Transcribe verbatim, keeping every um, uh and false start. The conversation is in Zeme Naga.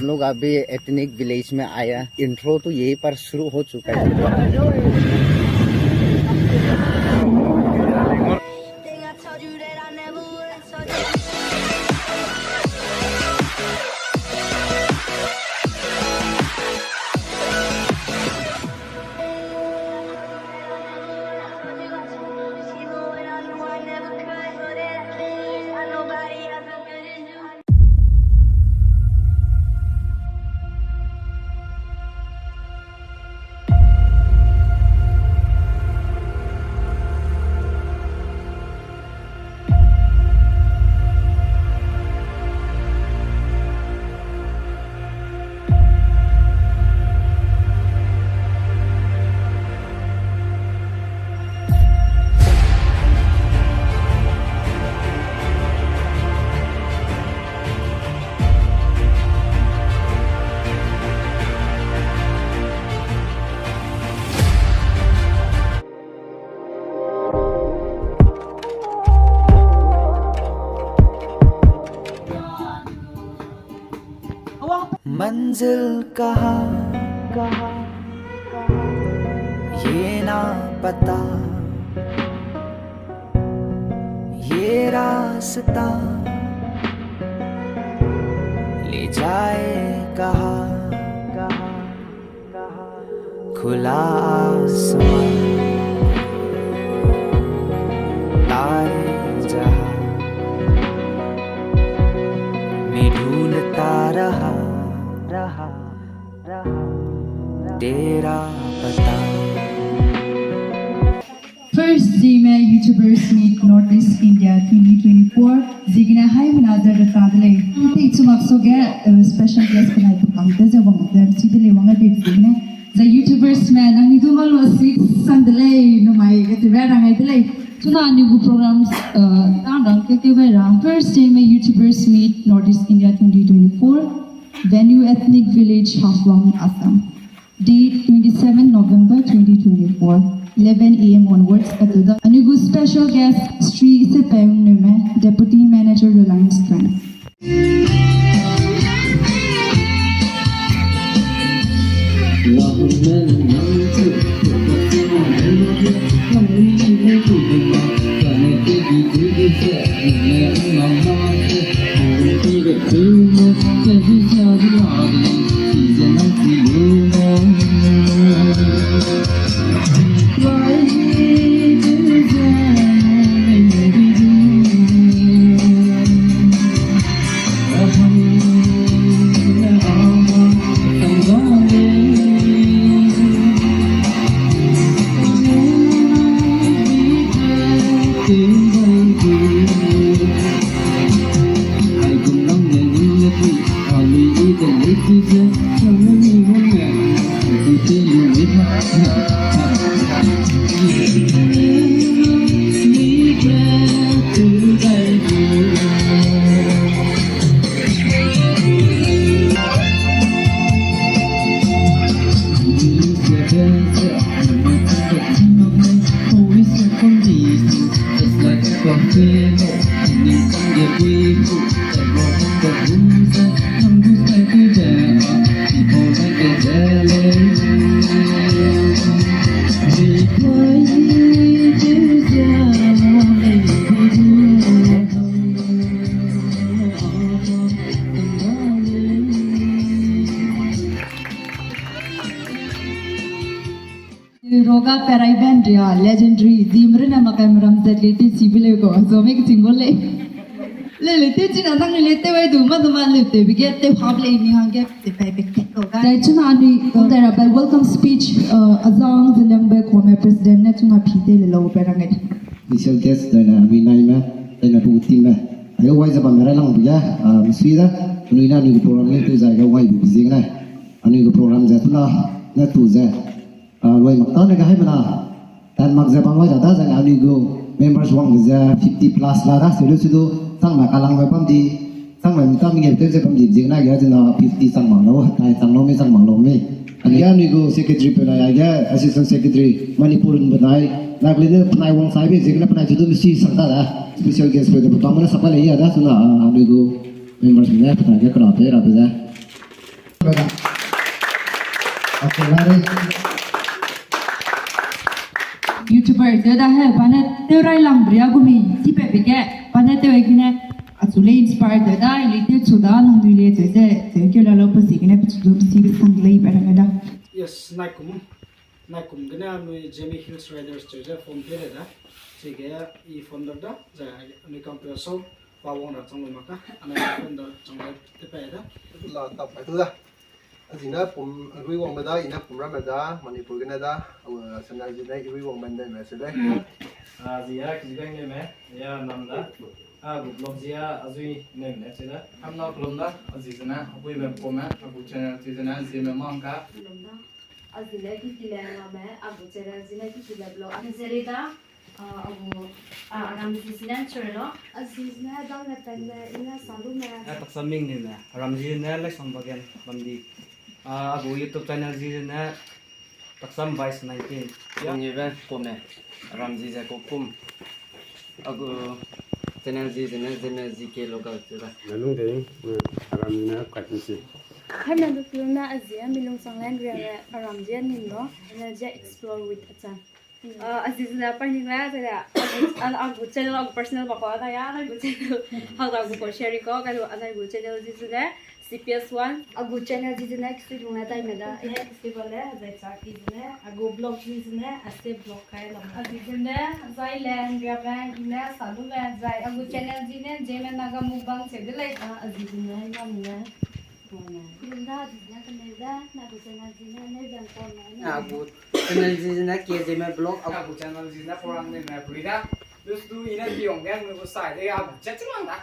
हम लोग अभी एथनिक विलेज में आया, इंट्रो तो यहीं पर शुरू हो चुका है। मंजिल कहाँ, कहाँ, ये ना पता, ये रास्ता ले जाए कहाँ, कहाँ। खुला आसमां, तारे जहां, मैं ढूंढता रहा, रहा, रहा, तेरा पता। First Zeme YouTubers Meet Northeast India twenty twenty-four, ziegene haimena ze reta de lei. Tei chumak suge, eh, special guest penai pekang te ze wang te si de lei wang a dip ziegene. Zai YouTubers me, nangnui du ngau lu si sang de lei, numai ge tebe rangai de lei. Chuna anui gu programs, eh, tang rang ke ke gai ra. First Zeme YouTubers Meet Northeast India twenty twenty-four, venue Ethnic Village Haflong, Assam. Date twenty-seven November twenty twenty-four, eleven A M onwards, katuda anui gu special guest Shri Sepeung Nume, Deputy Manager, Reliance Trends. Roga Perai Band ria, legendary, zimrene makai meram zet le te si bile ko, zo me kiting go le. Le le te china nang le te wai du, ma du ma le te bige te hab le ni hangge te pai bek te ko ga. Zai chuna anui, ko te ra bai welcome speech, uh, Azang Zelembe Kome President ne chuna pi te le lo pe rangai. Special guest dai na anui nai me, dai na bu team me. Ayo wai zaba me rai lang bu ya, uh, msui da, anui na anui program le tu zai ga wai bu zing na. Anui gu program ze tuna, na tu ze. Ah, loi mak ta ne ga haimena. Tan mak ze bam loi da da ze anui gu members wang ze fifty plus la da, selu sidu, sang ma kalang ga bam di, sang ma mita mi ge te ze bam di, zing na ga zina fifty sang mak lo, tai sang lo mi sang mak lo mi. Ani ga anui gu secretary pe la ya ga, assistant secretary, Manipur benai, Nagaland ne penai wang sai be, zing na penai tudu mi si sang ta da. Special guest pe de bam na sa pa le ya da, suna, ah, anui gu members ne penai ga kra pe ra pe ze. YouTuber tew da he, pa ne tew rai lam bria gu mi, chi pe pe ge, pa ne tew e gene, achu le inspire tew da, ili tew chu da, nang nui le tew ze, tew keu la lo pe si gene, pe chu du si be sang lei, pa ne da. Yes, naikum. Naikum gene anui Zeme Hills Riders cheu ze form pei le da. Chige i founder da, ze anui kam pe so, pa wang ra chang lu mak ka, anui founder chang le te pe da. La tap pai tu da. Azine pum, arui wangme da, ine pum ramme da, Manipur gene da, aw, sena zine irui wangme ne me se de. A, zi a, ki beng ne me, ya nam da. A, gu blog zi a, azui ne me se da. Hamna kulum da, azi zine, apui me pum me, a gu channel zi zine, zi me mang ka. Kulum da. Azine ki ki le ngame, a gu channel zine ki ki le blog. Azine zeri da, a, a gu, a, aram zi zine churlo. Azi zine dang ne pen me, ine salu me. A, taksa ming ne me, aram zi zine Laisong Bagen bam di. A, a gu YouTube channel zi zine Taksam Vice nineteen. Ya. Ngibe kome, aram zi ze ko kum. A gu channel zi zene Zeme Z K Local cheu da. Nalung de, aram zi ne Katinsi. Hamna du kulum na azi a Milung Sanglen ria aram zi a nim lo, channel zi explore with Achan. A, azi zine pa ning le, zene, a, a gu channel, a gu personal ba ko, a da ya, a gu channel, hau da gu ko share ko, ka lu, a gu channel zi zine, C P S one. A gu channel zi zine, Kisui Lung le dai me da. Zine, Kisui ba le, zai cha ki zine, a gu blog zi zine, a se blog kai lam. Azi zine, zai le, ria be, ine, salu be, zai, a gu channel zi ne, Zeme Naga Mukbang cheu de lei. A, azi zine, ngam ne. Kulum da, azi zine, kemeu da, na gu channel zi ne, ne bang ko ne. A gu channel zi zine, K Zeme Vlog, a gu channel zi ne, Korang ne me, pui da. Dus du, ine, piong gen, me gu sai de, a gu chat chang da.